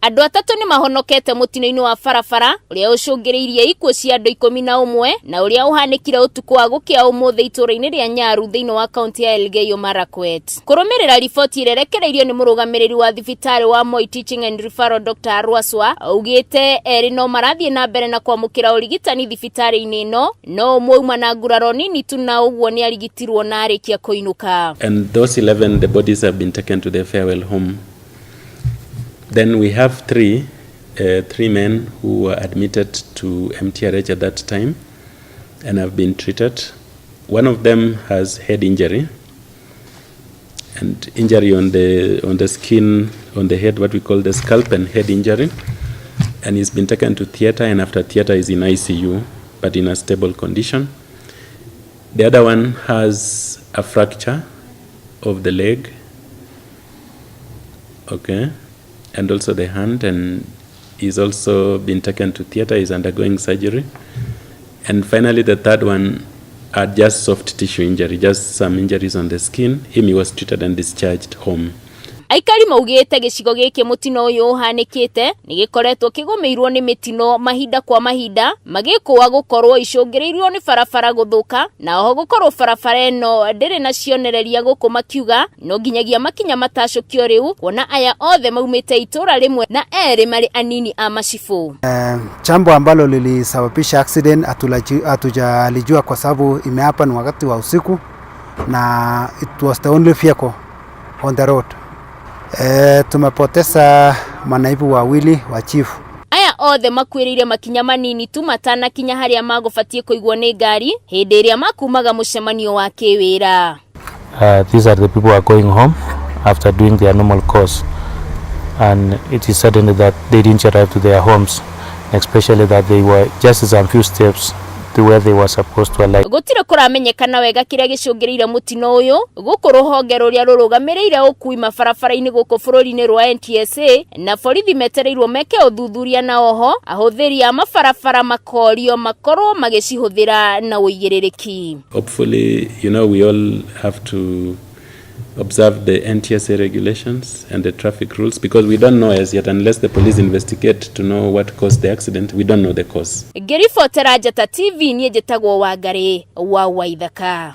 Andũ atatũ nĩ mahonokete mũtino-inĩ wa barabara ũrĩa ũcũngĩrĩirie ikuũ cia andũ 11 na ũrĩa ũhanĩkire ũtukũ wa gũkĩa ũmũthĩ itũũra-inĩ rĩa Nyaru thĩinĩ wa kaunti ya Elgeyo Marakwet. Kũrũmĩrĩra riboti ĩrĩa ĩrekereirio nĩ mũrũgamĩrĩri wa thibitarĩ wa Moi Teaching and Referral Dr. Arwaswa augĩte erĩ no marathiĩ na mbere na kwamũkĩra ũrigitani thibitarĩ-inĩ ĩno no ũmwe auma na nguraro nini tu na ũguo nĩ arigitirwo na arĩkia kũinũka. And those 11, the bodies have been taken to their farewell home. Then we have three men who were admitted to MTRH at that time and have been treated. One of them has head injury and injury on the skin on the head, what we call the scalp and head injury, and he's been taken to theater, and after theater is in ICU, but in a stable condition. The other one has a fracture of the leg, okay, and also the hand, and he's also been taken to theater, he's undergoing surgery. And finally, the third one had just soft tissue injury, just some injuries on the skin. Him, he was treated and discharged home. Aikari maugĩte gĩcigo gĩkĩ mũtino ũyũ ũhanĩkĩte nĩ gĩkoretwo kĩgũmĩirwo nĩ mĩtino mahinda kwa mahinda, magĩkũa gũkorwo icũngĩrĩirio nĩ barabara gũthũka na oho gũkorwo barabara ĩno ndĩrĩ na cionereria gũkũ, makiuga no nginyagia makinya matacũkio rĩu kuona aya othe maumĩte itũra rĩmwe na erĩ marĩ anini a macibũ. Jambo ambalo lilisababisha accident hatujalijua kwa sababu imehappen wakati wa usiku na it was the only vehicle on the road. Tumepoteza manaibu wawili wa chief. Aya othe makuĩrĩire makinya manini tu matanakinya harĩa magũbatiĩ kũigwo nĩ ngari hĩndĩ ĩrĩa makumaga mũcemanio wa kĩwĩra. These are the people who are going home after doing their normal course, and it is suddenly that they didn't arrive to their homes, especially that they were just some few steps to where they were supposed to alight. Gũtirĩ kũramenyekana wega kĩrĩa gĩcũngĩrĩire mũtino ũyũ gũkũ rũhonge rũrĩa rũrũgamĩrĩire ũkui mabarabara-inĩ gũkũ bũrũri-inĩ rwa NTSA na borithi metereirwo meke ũthuthuria, na oho ahũthĩri a mabarabara makorio makorwo magĩcihũthĩra na ũigĩrĩrĩki. Hopefully, we all have to observe the NTSA regulations and the traffic rules because we don't know as yet, unless the police investigate to know what caused the accident, we don't know the cause. Ngĩribotera Njata TV, niĩ njĩtagwo Wangarĩ wa Waithaka.